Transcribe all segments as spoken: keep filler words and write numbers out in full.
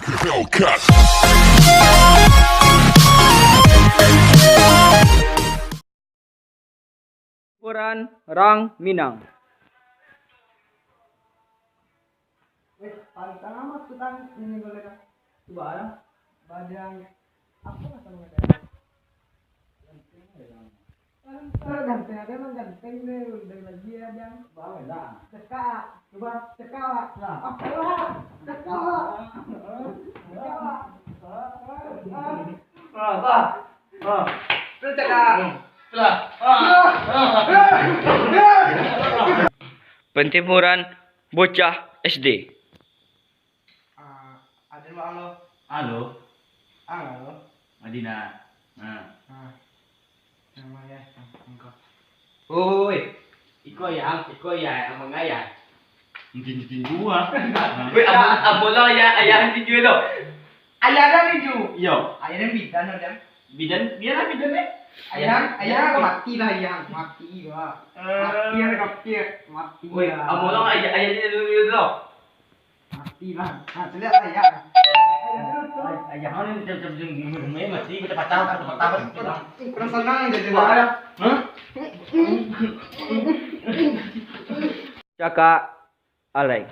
Hellcat. Ukuran rang Minang. Eh, pantang amat tu tang, ini boleh dah. Coba dah. Badan apa kata mengenai? Ganteng ya, Bang. Kalau ganteng ada emang ganteng deh, udah lagi ya, Jang. Bang, dah. Cekak, coba cekak, Wak. Nah. Apa, Wak? Cekak, Wak. Cekak, Wak. Ah, ah. Ah. Terus cekak. Lah. Ah. Ah. Ah. Pantimuran bocah S D. Ah, ada dua, halo. Halo. Halo. Madinah. Nah. Ah. Nama ya, engkau. Oi, iko ayah, iko ayah, abang ayah. Mungkin tinju ah. Weh, abang, abang lo ayah, ayah tinju lo. Ayah dah tinju. Iyo. Ayah dah bidan lo, Jang. Bidan, bialah bidan, eh. Ayah, ayah mati lah, ayah. Mati lah. Eh. Mati lah, kafir. Mati lah. Weh, abang lo ayah, ayah tinju lo. Mati lah. Nah, caliak lah, ayah. Ayah, ayah, ni macam, macam, macam, mati, patah, patah, patah, patah. Kurang sanang jadi lah. Hah? Cakak alai.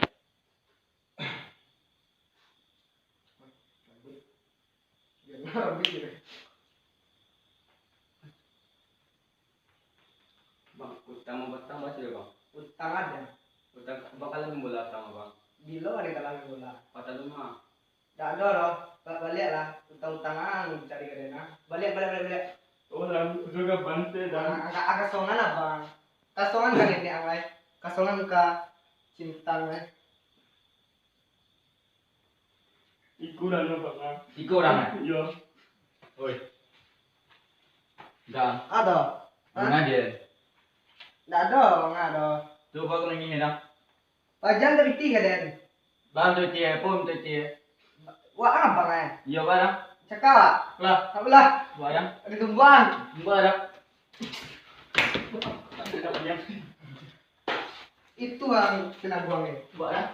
Bang, utang mau batambah sudah, Bang. Utang ada. Utang, Bang, kalah main bola sama, Bang. Bilo ada kalah main bola? Patah rumah. Dak ado doh, ba-, baliak lah. Utang-utang ang cari ka den ah. Baliak, baliak, baliak, baliak. Oh, lah, sudah bantai dah. Ah, agak, agak songan lah, Bang. Kasongan ka nenek ang lai. Kasongan ka cintang lai. Iko urang nyo, Bang, ah. Iko urang, ah? Iyo. Oi. Dah. Ado. Hah? Mana dia? Dak ado, dak ado. Tu baru nangih dah. Pajan tu pitih ka den. Bang tu tie, pun tu tie. Wak abang eh. Iyo, Bang. Cakap. Lah. Apalah. Wak dah. Ada tumbuhan. Tumbuhan dah. Itu ang kena buang ni. Buat dah.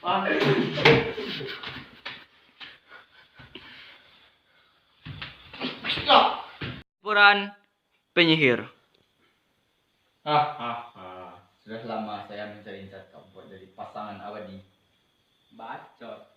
Ah. Laporan penyihir. Hahaha. Sudah lama saya mencari-cari kamu buat jadi pasangan abadi. Bacot.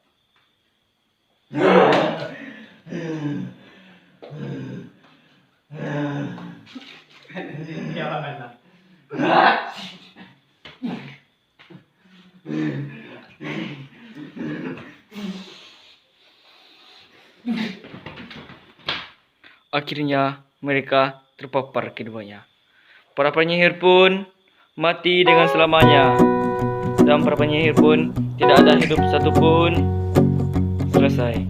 Akhirnya, mereka terpapar keduanya. Para penyihir pun mati dengan selamanya, dan para penyihir pun tidak ada hidup satupun. Selesai.